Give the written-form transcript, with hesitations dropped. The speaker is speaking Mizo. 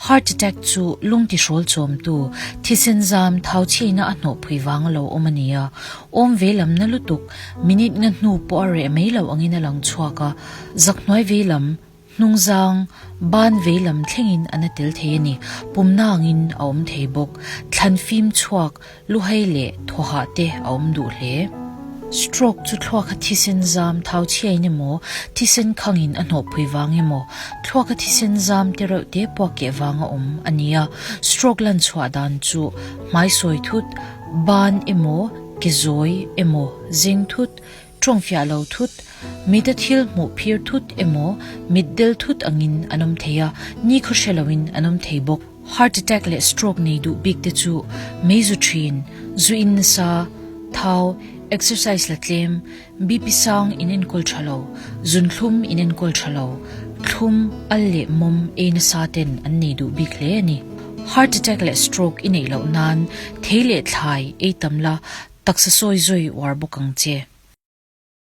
Heart attack chu lung tihrawl chawmtu, thisen zam thau chhiaina a hnawhphui vang a lo awm a ni a. Awm ve lam na lutuk, minute nga hnu pawh a reh mai lo angin a lang chhuak a, zak hnuai vei lam, hnung zang, ban vei lam thlengin a na tel thei a ni. Pumna angin a awm thei bawk. Thlan fim chhuak, Luhei leh thawhah te a awm duh hle. Stroke chu thluaka thisen zam thau chhiain emaw, thisen khangin a hnawhpui vang emaw, thluaka thisen zam te reuh te puak keh vanga awm a ni a. Stroke lan chhuah dan chu hmai sawi thut, ban emaw, ke zawi emaw, zeng thut, tawng fiah lo thut, mita thil hmuh phir thut emaw, mit del thut angin an awm thei a, nikhaw hre loin an awm thei bawk. Heart attack leh stroke nei duh bik te chu mei zu thin, zu in nasa, thau, exercise la tlem, BP sang in enkawl tha lo, zunthlum in enkawl tha lo, thlum, al leh mawm ei nasa ten an nei duh bik hle a ni. Heart attack leh stroke i neih loh nan thei leh thlai ei tam la, taksa sawi zawi uar bawk ang che.